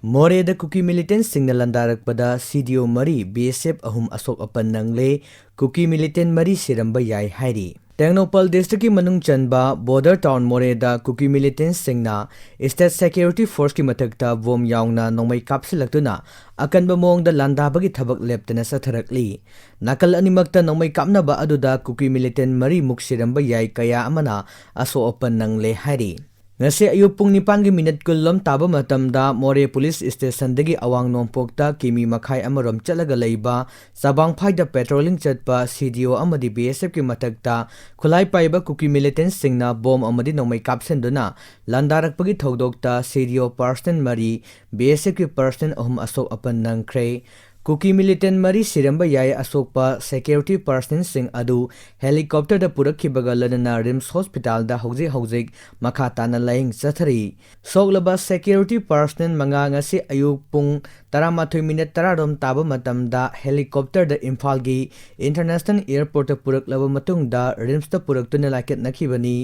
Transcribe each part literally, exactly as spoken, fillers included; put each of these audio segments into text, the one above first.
ꯃꯣꯔꯦꯗ ꯀꯨꯀꯤ ꯃꯤꯂꯤꯇꯦꯟꯁꯤꯡꯅ ꯂꯥꯟꯗꯥꯔꯛꯄꯗ ꯁꯤ ꯗꯤ ꯑꯣ ꯃꯔꯤ, ꯕꯤ ꯑꯦꯁ ꯑꯦꯐ ꯑꯍꯨꯝ ꯑꯁꯣꯛ ꯑꯄꯟ ꯅꯪꯂꯦ, ꯀꯨꯀꯤ ꯃꯤꯂꯤꯇꯦꯟ ꯃꯔꯤ ꯁꯤꯔꯝꯕ ꯌꯥꯏ ꯍꯥꯏꯔꯤ꯫ ꯇꯦꯡꯅꯧꯄꯜ ꯗꯤꯁꯇ꯭ꯔꯤꯛꯀꯤ ꯃꯅꯨꯡ ꯆꯟꯕ ꯕꯣꯔꯗꯔ ꯇꯥꯎꯟ ꯃꯣꯔꯦꯗ ꯀꯨꯀꯤ ꯃꯤꯂꯤꯇꯦꯟꯁꯤꯡꯅ ꯁ꯭ꯇꯦꯠ ꯁꯦꯀ꯭ꯌꯨꯔꯤꯇꯤ ꯐꯣꯔꯁꯀꯤ ꯃꯊꯛꯇ ꯕꯣꯝ ꯌꯥꯎꯅ ꯅꯣꯡꯃꯩ ꯀꯥꯞꯁꯤꯜꯂꯛꯇꯨꯅ ꯑꯀꯟꯕ ꯃꯑꯣꯡꯗ ꯂꯥꯟꯗꯥꯕꯒꯤ ꯊꯕꯛ ꯂꯦꯞꯇꯅ ꯆꯠꯊꯔꯛꯂꯤ꯫ ꯅꯥꯀꯜ ꯑꯅꯤꯃꯛꯇ ꯅꯣꯡꯃꯩ ꯀꯥꯞꯅꯕ ꯑꯗꯨꯗ ꯀꯨꯀꯤ ꯃꯤꯂꯤꯇꯦꯟ ꯃꯔꯤꯃꯨꯛ ꯁꯤꯔꯝꯕ ꯌꯥꯏ, ꯀꯌꯥ ꯑꯃꯅ ꯑꯁꯣꯛ ꯑꯄꯟ ꯅꯪꯂꯦ ꯍꯥꯏꯔꯤ꯫ ꯉꯁꯤ ꯑꯌꯨꯛ ꯄꯨꯡ ꯅꯤꯄꯥꯟꯒꯤ ꯃꯤꯅꯠ ꯀꯨꯟꯂꯣꯝ ꯇꯥꯕ ꯃꯇꯝꯗ ꯃꯣꯔꯦ ꯄꯨꯂꯤꯁ ꯁ꯭ꯇꯦꯁꯟꯗꯒꯤ ꯑꯋꯥꯡ ꯅꯣꯡꯄꯣꯛꯇ ꯀꯤꯃꯤ ꯃꯈꯥꯏ ꯑꯃꯔꯣꯝ ꯆꯠꯂꯒ ꯂꯩꯕ ꯆꯕꯥꯡꯐꯥꯏꯗ ꯄꯦꯇ꯭ꯔꯣꯂꯤꯡ ꯆꯠꯄ ꯁꯤ ꯗꯤ ꯑꯣ ꯑꯃꯗꯤ ꯕꯤ ꯑꯦꯁ ꯑꯦꯐꯀꯤ ꯃꯊꯛꯇ ꯈꯨꯠꯂꯥꯏ ꯄꯥꯏꯕ ꯀꯨꯀꯤ ꯃꯤꯂꯤꯇꯦꯟꯁꯤꯡꯅ ꯕꯣꯝ ꯑꯃꯗꯤ ꯅꯣꯡꯃꯩ ꯀꯥꯞꯁꯤꯟꯗꯨꯅ ꯂꯥꯟꯗꯥꯔꯛꯄꯒꯤ ꯊꯧꯗꯣꯛꯇ ꯁꯤ ꯗꯤ ꯑꯣ ꯄꯔꯁꯅꯦꯜ ꯃꯔꯤ, ꯕꯤ ꯑꯦꯁ ꯑꯦꯐꯀꯤ ꯄꯔꯁꯅꯦꯜ ꯑꯍꯨꯝ ꯑꯁꯣꯛ ꯑꯄꯟ ꯅꯪꯈ꯭ꯔꯦ꯫ ꯀꯨꯀꯤ ꯃꯤꯂꯤꯇꯦꯟ ꯃꯔꯤ ꯁꯤꯔꯝꯕ ꯌꯥꯏ꯫ ꯑꯁꯣꯛꯄ ꯁꯦꯀ꯭ꯌꯨꯔꯤꯇꯤ ꯄꯔꯁꯅꯦꯜꯁꯤꯡ ꯑꯗꯨ ꯍꯦꯂꯤꯀꯣꯞꯇꯔꯗ ꯄꯨꯔꯛꯈꯤꯕꯒ ꯂꯣꯏꯅꯅ ꯔꯤꯝꯁ ꯍꯣꯁꯄꯤꯇꯥꯜꯗ ꯍꯧꯖꯤꯛ ꯍꯧꯖꯤꯛ ꯃꯈꯥ ꯇꯥꯅ ꯂꯥꯌꯦꯡ ꯆꯠꯊꯔꯤ꯫ ꯁꯣꯛꯂꯕ ꯁꯦꯀ꯭ꯌꯨꯔꯤꯇꯤ ꯄꯔꯁꯅꯦꯜ ꯃꯉꯥ ꯉꯁꯤ ꯑꯌꯨꯛ ꯄꯨꯡ ꯇꯔꯥꯃꯥꯊꯣꯏ ꯃꯤꯅꯠ ꯇꯔꯥꯔꯣꯝ ꯇꯥꯕ ꯃꯇꯝꯗ ꯍꯦꯂꯤꯀꯣꯞꯇꯔꯗ ꯏꯝꯐꯥꯜꯒꯤ ꯏꯟꯇꯔꯅꯦꯁꯅꯦꯜ ꯑꯦꯌꯔꯄꯣꯔꯠꯇ ꯄꯨꯔꯛꯂꯕ ꯃꯇꯨꯡꯗ ꯔꯤꯝꯁꯇ ꯄꯨꯔꯛꯇꯨꯅ ꯂꯥꯏꯀꯠꯅꯈꯤꯕꯅꯤ꯫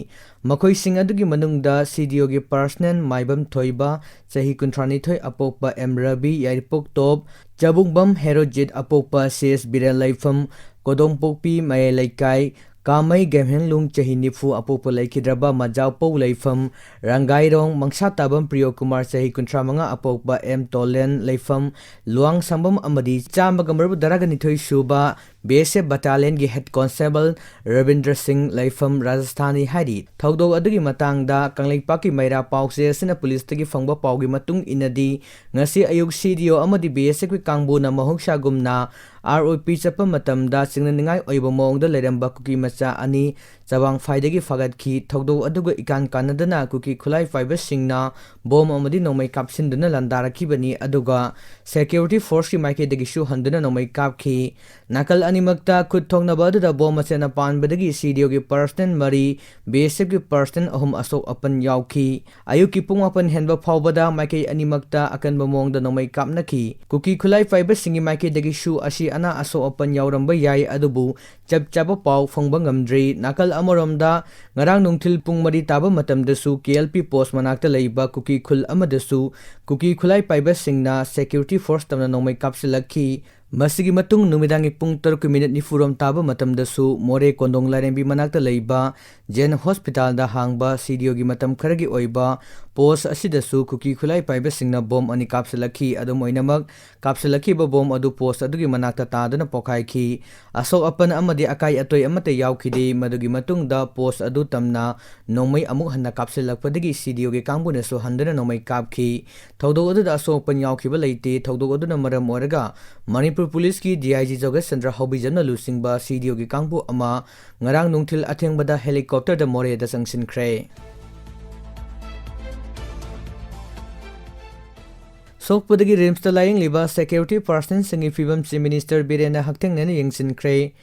ꯃꯈꯣꯏꯁꯤꯡ ꯑꯗꯨꯒꯤ ꯃꯅꯨꯡꯗ ꯁꯤ ꯗꯤ ꯑꯣꯒꯤ ꯄꯔꯁꯅꯦꯜ ꯃꯥꯏꯕꯝ ꯊꯣꯏꯕ, ꯆꯍꯤ ꯀꯨꯟꯊ꯭ꯔꯥꯅꯤꯊꯣꯏ, ꯑꯄꯣꯛꯄ ꯑꯦꯝ ꯔꯕꯤ, ꯌꯥꯏꯔꯤꯄꯣꯛ ꯇꯣꯞ, ꯆꯕꯨꯡꯕꯝ ꯍꯦꯔꯣꯖꯤꯠ, ꯑꯄꯣꯛꯄ ꯁꯤ ꯑꯦꯁ ꯕꯤꯔꯦꯟ ꯂꯩꯐꯝ, ꯀꯣꯗꯣꯡꯄꯣꯛꯄꯤ ꯃꯌꯥꯏ ꯂꯩꯀꯥꯏ, ꯀꯥꯃꯩ ꯒꯦꯝꯍꯦꯡꯂꯨꯡ, ꯆꯍꯤ ꯅꯤꯐꯨ, ꯑꯄꯣꯛꯄ ꯂꯩꯈꯤꯗ꯭ꯔꯕ ꯃꯖꯥꯎꯄꯧ ꯂꯩꯐꯝ, ꯔꯪꯒꯥꯏꯔꯣꯡ, ꯃꯪꯁꯥꯇꯥꯕꯝ ꯄ꯭ꯔꯤꯌꯣꯀꯨꯃꯥꯔ, ꯆꯍꯤ ꯀꯨꯟꯊ꯭ꯔꯥ ꯃꯉꯥ, ꯑꯄꯣꯛꯄ ꯑꯦꯝ ꯇꯣꯂꯦꯟ ꯂꯩꯐꯝ, ꯂꯨꯋꯥꯡꯁꯪꯕꯝ ꯑꯃꯗꯤ ꯆꯥꯝꯃꯒ ꯃꯔꯤꯐꯨ ꯇꯔꯥꯒ ꯅꯤꯊꯣꯏ ꯁꯨꯕ ꯕꯤ ꯑꯦꯁ ꯑꯦꯐ ꯕꯠꯇꯥꯂꯤꯌꯟꯒꯤ ꯍꯦꯗ ꯀꯣꯟꯁꯇꯦꯕꯜ ꯔꯕꯤꯟꯗ꯭ꯔ ꯁꯤꯡ ꯂꯩꯐꯝ, ꯔꯥꯖꯁꯊꯥꯅꯤ ꯍꯥꯏꯔꯤ꯫ ꯊꯧꯗꯣꯛ ꯑꯗꯨꯒꯤ ꯃꯇꯥꯡꯗ ꯀꯪꯂꯩꯄꯥꯛꯀꯤ ꯃꯩꯔꯥ ꯄꯥꯎꯆꯦ ꯑꯁꯤꯅ ꯄꯨꯂꯤꯁꯇꯒꯤ ꯐꯪꯕ ꯄꯥꯎꯒꯤ ꯃꯇꯨꯡ ꯏꯟꯅꯗꯤ, ꯉꯁꯤ ꯑꯌꯨꯛ ꯁꯤ ꯗꯤ ꯑꯣ ꯑꯃꯗꯤ ꯕꯤ ꯑꯦꯁ ꯑꯦꯐꯀꯤ ꯀꯥꯡꯕꯨꯅ ꯃꯍꯧꯁꯥꯒꯨꯝꯅ ꯑꯥꯔ ꯑꯣ ꯄꯤ ꯆꯠꯄ ꯃꯇꯝꯗ ꯆꯤꯡꯅꯅꯤꯡꯉꯥꯏ ꯑꯣꯏꯕ ꯃꯑꯣꯡꯗ ꯂꯩꯔꯝꯕ ꯀꯨꯀꯤ ꯃꯆꯥ ꯑꯅꯤ ꯆꯕꯥꯡꯐꯥꯏꯗꯒꯤ ꯐꯥꯒꯠꯈꯤ꯫ ꯊꯧꯗꯣꯛ ꯑꯗꯨꯒ ꯏꯀꯥꯟ ꯀꯥꯟꯅꯗꯅ ꯀꯨꯀꯤ ꯈꯨꯠꯂꯥꯏ ꯄꯥꯏꯕꯁꯤꯡꯅ ꯕꯣꯝ ꯑꯃꯗꯤ ꯅꯣꯡꯃꯩ ꯀꯥꯞꯁꯤꯟꯗꯨꯅ ꯂꯥꯟꯗꯥꯔꯛꯈꯤꯕꯅꯤ, ꯑꯗꯨꯒ ꯁꯦꯀ꯭ꯌꯨꯔꯤꯇꯤ ꯐꯣꯔꯁꯀꯤ ꯃꯥꯏꯀꯩꯗꯒꯤꯁꯨ ꯍꯟꯗꯨꯅ ꯅꯣꯡꯃꯩ ꯀꯥꯞꯈꯤ꯫ ꯅꯥꯀꯜ ꯑꯅꯤꯃꯛꯇ ꯈꯨꯠ ꯊꯣꯛꯅꯕ ꯑꯗꯨꯗ ꯕꯣꯝ ꯃꯁꯦꯟꯅ ꯄꯥꯟꯕꯗꯒꯤ ꯁꯤ ꯗꯤ ꯑꯣꯒꯤ ꯄꯔꯁꯅꯦꯜ ꯃꯔꯤ, ꯕꯤ ꯑꯦꯁ ꯑꯦꯐꯀꯤ ꯄꯔꯁꯅꯦꯜ ꯑꯍꯨꯝ ꯑꯁꯣꯛ ꯑꯄꯟ ꯌꯥꯎꯈꯤ꯫ ꯑꯌꯨꯛꯀꯤ ꯄꯨꯡ ꯃꯥꯄꯟ ꯍꯦꯟꯕ ꯐꯥꯎꯕꯗ ꯃꯥꯏꯀꯩ ꯑꯅꯤꯃꯛꯇ ꯑꯀꯟꯕ ꯃꯑꯣꯡꯗ ꯅꯣꯡꯃꯩ ꯀꯥꯞꯅꯈꯤ꯫ ꯀꯨꯀꯤ ꯈꯨꯠꯂꯥꯏ ꯄꯥꯏꯕꯁꯤꯡꯒꯤ ꯃꯥꯏꯀꯩꯗꯒꯤꯁꯨ ꯑꯁꯤ ꯑꯅꯥ ꯑꯁꯣꯛ ꯑꯄꯟ ꯌꯥꯎꯔꯝꯕ ꯌꯥꯏ, ꯑꯗꯨꯕꯨ ꯆꯞ ꯆꯥꯕ ꯄꯥꯎ ꯐꯪꯕ ꯉꯝꯗ꯭ꯔꯤ꯫ ꯅꯥꯀꯜ ꯑꯃꯔꯣꯝꯗ, ꯉꯔꯥꯡ ꯅꯨꯡꯊꯤꯜ ꯄꯨꯡ ꯃꯔꯤ ꯇꯥꯕ ꯃꯇꯝꯗꯁꯨ ꯀꯦ ꯑꯦꯜ ꯄꯤ ꯄꯣꯁ ꯃꯅꯥꯛꯇ ꯂꯩꯕ ꯀꯨꯀꯤ ꯈꯨꯜ ꯑꯃꯗꯁꯨ ꯀꯨꯀꯤ ꯈꯨꯠꯂꯥꯏ ꯄꯥꯏꯕꯁꯤꯡꯅ ꯁꯦꯀ꯭ꯌꯨꯔꯤꯇꯤ ꯐꯣꯔꯁ ꯇꯝꯅ ꯅꯣꯡꯃꯩ ꯀꯥꯞꯁꯤꯜꯂꯛꯈꯤ꯫ ꯃꯁꯤꯒꯤ ꯃꯇꯨꯡ ꯅꯨꯃꯤꯗꯥꯡꯒꯤ ꯄꯨꯡ ꯇꯔꯨꯛꯀꯤ ꯃꯤꯅꯤꯠ ꯅꯤꯐꯨꯔꯣꯝ ꯇꯥꯕ ꯃꯇꯝꯗꯁꯨ ꯃꯣꯔꯦ ꯀꯣꯟꯗꯣꯡ ꯂꯥꯏꯔꯦꯝꯕꯤ ꯃꯅꯥꯛꯇ ꯂꯩꯕ ꯖꯦꯟ ꯍꯣꯁꯄꯤꯇꯥꯜꯗ ꯍꯥꯡꯕ ꯁꯤ ꯗꯤ ꯑꯣꯒꯤ ꯃꯇꯝ ꯈꯔꯒꯤ ꯑꯣꯏꯕ ꯄꯣꯁ ꯑꯁꯤꯗꯁꯨ ꯀꯨꯀꯤ ꯈꯨꯠꯂꯥꯏ ꯄꯥꯏꯕꯁꯤꯡꯅ ꯕꯣꯝ ꯑꯅꯤ ꯀꯥꯞꯁꯤꯜꯂꯛꯈꯤ꯫ ꯑꯗꯨꯝ ꯑꯣꯏꯅꯃꯛ, ꯀꯥꯞꯁꯤꯜꯂꯛꯈꯤꯕ ꯕꯣꯝ ꯑꯗꯨ ꯄꯣꯁ ꯑꯗꯨꯒꯤ ꯃꯅꯥꯛꯇ ꯇꯥꯗꯨꯅ ꯄꯣꯈꯥꯏꯈꯤ꯫ ꯑꯁꯣꯛ ꯑꯄꯟ ꯑꯃꯗꯤ ꯑꯀꯥꯏ ꯑꯇꯣꯏ ꯑꯃꯠꯇ ꯌꯥꯎꯈꯤꯗꯦ꯫ ꯃꯗꯨꯒꯤ ꯃꯇꯨꯡꯗ ꯄꯣꯁ ꯑꯗꯨ ꯇꯝꯅ ꯅꯣꯡꯃꯩ ꯑꯃꯨꯛ ꯍꯟꯅ ꯀꯥꯞꯁꯤꯜꯂꯛꯄꯗꯒꯤ ꯁꯤ ꯗꯤ ꯑꯣꯒꯤ ꯀꯥꯡꯕꯨꯅꯁꯨ ꯍꯟꯗꯨꯅ ꯅꯣꯡꯃꯩ ꯀꯥꯞꯈꯤ꯫ ꯊꯧꯗꯣꯛ ꯑꯗꯨꯗ ꯑꯁꯣꯛ ꯑꯄꯟ ꯌꯥꯎꯈꯤꯕ ꯂꯩꯇꯦ꯫ ꯊꯧꯗꯣꯛ ꯑꯗꯨꯅ ꯃꯔꯝ ꯑꯣꯏꯔꯒ ꯃꯅꯤꯄꯨꯔ ꯄꯨꯂꯤꯁꯀꯤ ꯗꯤ ꯑꯥꯏ ꯖꯤ ꯖꯣꯒꯦꯁ ꯆꯟꯗ꯭ꯔ ꯍꯧꯕꯤꯖꯝꯅ ꯂꯨꯆꯤꯡꯕ ꯁꯤ ꯗꯤ ꯑꯣꯒꯤ ꯀꯥꯡꯕꯨ ꯑꯃ ꯉꯔꯥꯡ ꯅꯨꯡꯊꯤꯜ ꯑꯊꯦꯡꯕꯗ ꯍꯦꯂꯤꯀꯣꯞꯇꯔꯗ ꯃꯣꯔꯦꯗ ꯆꯪꯁꯤꯟꯈ꯭ꯔꯦ꯫ ꯁꯣꯛꯄꯗꯒꯤ ꯔꯤꯝꯁꯇ ꯂꯥꯌꯦꯡꯂꯤꯕ ꯁꯦꯀ꯭ꯌꯨꯔꯤꯇꯤ ꯄꯥꯔꯁꯟꯁꯤꯡꯒꯤ ꯐꯤꯕꯝ ꯆꯤꯐ ꯃꯤꯅꯤꯁꯇꯔ ꯕꯤꯔꯦꯟꯅ ꯍꯛꯊꯦꯡꯅꯅ ꯌꯦꯡꯁꯤꯟꯈ꯭ꯔꯦ꯫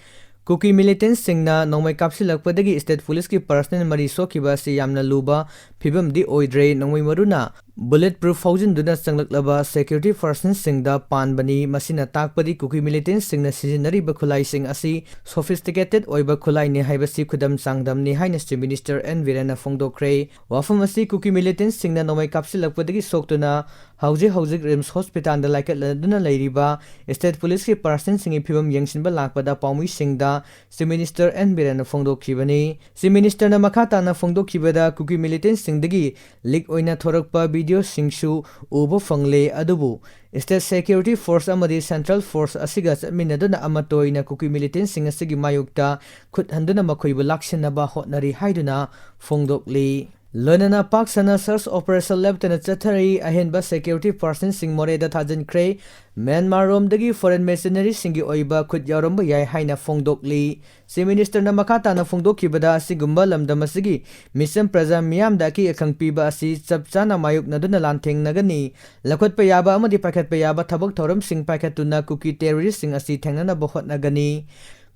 ꯀꯨꯀꯤ ꯃꯤꯂꯤꯇꯦꯟꯠꯁꯤꯡꯅ ꯅꯣꯡꯃꯩ ꯀꯥꯞꯁꯤꯜꯂꯛꯄꯗꯒꯤ ꯁ꯭ꯇꯦꯠ ꯄꯨꯂꯤꯁꯀꯤ ꯄꯥꯔꯁꯅꯦꯜ ꯃꯔꯤ ꯁꯣꯛꯈꯤꯕ ꯑꯁꯤ ꯌꯥꯝꯅ ꯂꯨꯕ ꯐꯤꯕꯝꯗꯤ ꯑꯣꯏꯗ꯭ꯔꯦ꯫ ꯅꯣꯡꯃꯩ ꯃꯔꯨꯅ ꯕꯨꯂꯦꯠ ꯄ꯭ꯔꯨꯐ ꯐꯥꯎꯖꯤꯟꯗꯨꯅ ꯆꯪꯂꯛꯂꯕ ꯁꯦꯀ꯭ꯌꯨꯔꯤꯇꯤ ꯄꯥꯔꯁꯟꯁꯤꯡꯗ ꯄꯥꯟꯕꯅꯤ꯫ ꯃꯁꯤꯅ ꯇꯥꯛꯄꯗꯤ ꯀꯨꯀꯤ ꯃꯤꯂꯤꯇꯦꯟꯠꯁꯤꯡꯅ ꯁꯤꯖꯤꯟꯅꯔꯤꯕ ꯈꯨꯠꯂꯥꯏꯁꯤꯡ ꯑꯁꯤ ꯁꯣꯐꯤꯁꯇꯤꯀꯦꯇꯦꯗ ꯑꯣꯏꯕ ꯈꯨꯠꯂꯥꯏꯅꯤ ꯍꯥꯏꯕꯁꯤ ꯈꯨꯗꯝ ꯆꯥꯡꯗꯝꯅꯤ ꯍꯥꯏꯅ ꯆꯤꯐ ꯃꯤꯅꯤꯁꯇꯔ ꯑꯦꯟ ꯕꯤꯔꯦꯟꯅ ꯐꯣꯡꯗꯣꯛꯈ꯭ꯔꯦ꯫ ꯋꯥꯐꯝ ꯑꯁꯤ ꯀꯨꯀꯤ ꯃꯤꯂꯤꯇꯦꯟꯠꯁꯤꯡꯅ ꯅꯣꯡꯃꯩ ꯀꯥꯞꯁꯤꯜꯂꯛꯄꯗꯒꯤ ꯁꯣꯛꯇꯨꯅ ꯍꯧꯖꯤꯛ ꯍꯧꯖꯤꯛ ꯔꯤꯝꯁ ꯍꯣꯁꯄꯤꯇꯥꯜꯗ ꯂꯥꯏꯀꯠꯂꯗꯨꯅ ꯂꯩꯔꯤꯕ ꯁ꯭ꯇꯦꯠ ꯄꯨꯂꯤꯁꯀꯤ ꯄꯥꯔꯁꯟꯁꯤꯡꯒꯤ ꯐꯤꯕꯝ ꯌꯦꯡꯁꯤꯟꯕ ꯂꯥꯛꯄꯗ ꯄꯥꯎꯃꯤꯁꯤꯡꯗ ꯆꯤꯐ ꯃꯤꯅꯤꯁꯇꯔ ꯑꯦꯟ ꯕꯤꯔꯦꯟꯅ ꯐꯣꯡꯗꯣꯛꯈꯤꯕꯅꯤ꯫ ꯆꯤꯐ ꯃꯤꯅꯤꯁꯇꯔꯅ ꯃꯈꯥ ꯇꯥꯅ ꯐꯣꯡꯗꯣꯛꯈꯤꯕꯗ, ꯀꯨꯀꯤ ꯃꯤꯂꯤꯇꯦꯟꯠꯁꯤꯡꯗꯒꯤ ꯂꯤꯛ ꯑꯣꯏꯅ ꯊꯣꯔꯛꯄ ꯚꯤꯗꯤꯑꯣꯁꯤꯡꯁꯨ ꯎꯕ ꯐꯪꯂꯦ, ꯑꯗꯨꯕꯨ ꯁ꯭ꯇꯦꯠ ꯁꯦꯀ꯭ꯌꯨꯔꯤꯇꯤ ꯐꯣꯔꯁ ꯑꯃꯗꯤ ꯁꯦꯟꯇ꯭ꯔꯦꯜ ꯐꯣꯔꯁ ꯑꯁꯤꯒ ꯆꯠꯃꯤꯟꯅꯗꯨꯅ ꯑꯃꯠꯇ ꯑꯣꯏꯅ ꯀꯨꯀꯤ ꯃꯤꯂꯤꯇꯦꯟꯠꯁꯤꯡ ꯑꯁꯤꯒꯤ ꯃꯥꯌꯣꯛꯇ ꯈꯨꯠ ꯍꯟꯗꯨꯅ ꯃꯈꯣꯏꯕꯨ ꯂꯥꯛꯁꯤꯟꯅꯕ ꯍꯣꯠꯅꯔꯤ ꯍꯥꯏꯗꯨꯅ ꯐꯣꯡꯗꯣꯛꯂꯤ꯫ ꯂꯣꯏꯅꯅ ꯄꯥꯛ ꯁꯟꯅ ꯁꯔꯆ ꯑꯣꯄꯔꯦꯁꯟ ꯂꯦꯞꯇꯅ ꯆꯠꯊꯔꯤ꯫ ꯑꯍꯦꯟꯕ ꯁꯦꯀ꯭ꯌꯨꯔꯤꯇꯤ ꯄꯥꯔꯁꯟꯁꯤꯡ ꯃꯣꯔꯦꯗ ꯊꯥꯖꯤꯟꯈ꯭ꯔꯦ꯫ ꯃ꯭ꯌꯥꯟꯃꯥꯔꯔꯣꯝꯗꯒꯤ ꯐꯣꯔꯦꯟ ꯃꯔꯁꯦꯅꯔꯤꯁꯤꯡꯒꯤ ꯑꯣꯏꯕ ꯈꯨꯠ ꯌꯥꯎꯔꯝꯕ ꯌꯥꯏ ꯍꯥꯏꯅ ꯐꯣꯡꯗꯣꯛꯂꯤ꯫ ꯆꯤꯐ ꯃꯤꯅꯤꯁꯇꯔꯅ ꯃꯈꯥ ꯇꯥꯅ ꯐꯣꯡꯗꯣꯛꯈꯤꯕꯗ, ꯑꯁꯤꯒꯨꯝꯕ ꯂꯝꯗꯝ ꯑꯁꯤꯒꯤ ꯃꯤꯆꯝ ꯄ꯭ꯔꯖꯥ ꯃꯤꯌꯥꯝꯗ ꯑꯀꯤ ꯑꯈꯪ ꯄꯤꯕ ꯑꯁꯤ ꯆꯞ ꯆꯥꯅ ꯃꯥꯌꯣꯛꯅꯗꯨꯅ ꯂꯥꯟꯊꯦꯡꯅꯒꯅꯤ꯫ ꯂꯧꯈꯠꯄ ꯌꯥꯕ ꯑꯃꯗꯤ ꯄꯥꯏꯈꯠꯄ ꯌꯥꯕ ꯊꯕꯛ ꯊꯧꯔꯝꯁꯤꯡ ꯄꯥꯏꯈꯠꯇꯨꯅ ꯀꯨꯀꯤ ꯇꯦꯔꯣꯔꯤꯁꯁꯤꯡ ꯑꯁꯤ ꯊꯦꯡꯅꯅꯕ ꯍꯣꯠꯅꯒꯅꯤ꯫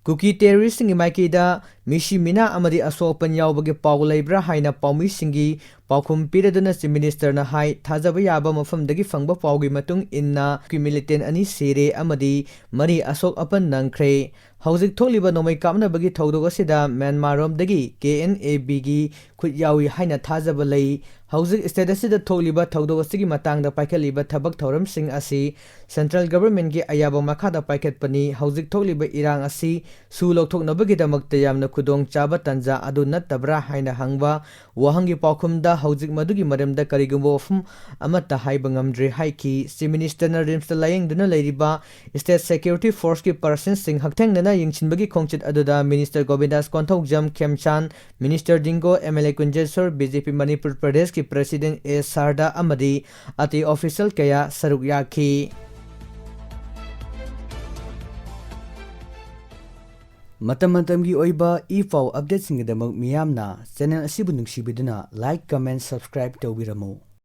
ꯀꯨꯀꯤ ꯇꯦꯔꯣꯔꯤꯁꯁꯤꯡꯒꯤ ꯃꯥꯏꯀꯩꯗ ꯃꯤꯁꯤ ꯃꯤꯅꯥ ꯑꯃꯗꯤ ꯑꯁꯣꯛ ꯑꯄꯟ ꯌꯥꯎꯕꯒꯤ ꯄꯥꯎ ꯂꯩꯕ꯭ꯔꯥ ꯍꯥꯏꯅ ꯄꯥꯎꯃꯤꯁꯤꯡꯒꯤ ꯄꯥꯎꯈꯨꯝ ꯄꯤꯔꯗꯨꯅ Chief Minister ꯅ ꯍꯥꯏ, ꯊꯥꯖꯕ ꯌꯥꯕ ꯃꯐꯝꯗꯒꯤ ꯐꯪꯕ ꯄꯥꯎꯒꯤ ꯃꯇꯨꯡ ꯏꯟꯅ, ꯀꯨꯀꯤ militant ꯑꯅꯤ ꯁꯤꯔꯦ ꯑꯃꯗꯤ ꯃꯔꯤ ꯑꯁꯣꯛ ꯑꯄꯟ ꯅꯪꯈ꯭ꯔꯦ꯫ ꯍꯧꯖꯤꯛ ꯊꯣꯛꯂꯤꯕ ꯅꯣꯡꯃꯩ ꯀꯥꯞꯅꯕꯒꯤ ꯊꯧꯗꯣꯛ ꯑꯁꯤꯗ Myanmar ꯔꯣꯝꯗꯒꯤ K N A B ꯒꯤ ꯈꯨꯠ ꯌꯥꯎꯏ ꯍꯥꯏꯅ ꯊꯥꯖꯕ ꯂꯩ꯫ ꯍꯧꯖꯤꯛ state ꯑꯁꯤꯗ ꯊꯣꯛꯂꯤꯕ ꯊꯧꯗꯣꯛ ꯑꯁꯤꯒꯤ ꯃꯇꯥꯡꯗ ꯄꯥꯏꯈꯠꯂꯤꯕ ꯊꯕꯛ ꯊꯧꯔꯝꯁꯤꯡ ꯑꯁꯤ central government ꯀꯤ ꯑꯌꯥꯕ ꯃꯈꯥꯗ ꯄꯥꯏꯈꯠꯄꯅꯤ꯫ ꯍꯧꯖꯤꯛ ꯊꯣꯛꯂꯤꯕ ꯏꯔꯥꯡ ꯑꯁꯤ ꯁꯨ ꯂꯧꯊꯣꯛꯅꯕꯒꯤꯗꯃꯛꯇ ꯌꯥꯝꯅ ꯈꯨꯗꯣꯡ ꯆꯥꯕ ꯇꯥꯟꯖꯥ ꯑꯗꯨ ꯅꯠꯇꯕ꯭ꯔꯥ ꯍꯥꯏꯅ ꯍꯪꯕ ꯋꯥꯍꯪꯒꯤ ꯄꯥꯎꯈꯨꯝꯗ ꯍꯧꯖꯤꯛ ꯃꯗꯨꯒꯤ ꯃꯔꯝꯗ ꯀꯔꯤꯒꯨꯝꯕ ꯋꯥꯐꯝ ꯑꯃꯠꯇ ꯍꯥꯏꯕ ꯉꯝꯗ꯭ꯔꯤ ꯍꯥꯏꯈꯤ꯫ Chief Minister ꯅ RIMS ꯇ ꯂꯥꯌꯦꯡꯗꯨꯅ ꯂꯩꯔꯤꯕ state security force ꯀꯤ personnel ꯁꯤꯡ ꯍꯛꯊꯦꯡꯅꯅ ꯌꯦꯡꯁꯤꯟꯕꯒꯤ ꯈꯣꯡꯆꯠ ꯑꯗꯨꯗ Minister ꯒꯣꯕꯤꯟꯗꯥꯁ Konthoujam ꯈꯦꯝꯆꯥꯟ, Minister ꯗꯤꯡꯒꯣ, M L A ꯀꯨꯟꯖꯦꯁꯣꯔ, B J P Manipur ꯄ꯭ꯔꯗꯦꯁꯀꯤ President A ꯁꯥꯔꯗꯥ ꯑꯃꯗꯤ ꯑꯇꯩ official ꯀꯌꯥ ꯁꯔꯨꯛ ꯌꯥꯈꯤ꯫ ꯃꯇꯝ ꯃꯇꯝꯒꯤ ꯑꯣꯏꯕ ꯏ ꯄꯥꯎ update ꯁꯤꯡꯒꯤꯗꯃꯛ ꯃꯤꯌꯥꯝꯅ channel ꯑꯁꯤꯕꯨ ꯅꯨꯡꯁꯤꯕꯤꯗꯨꯅ like, comment, subscribe ꯇꯧꯕꯤꯔꯝꯃꯨ꯫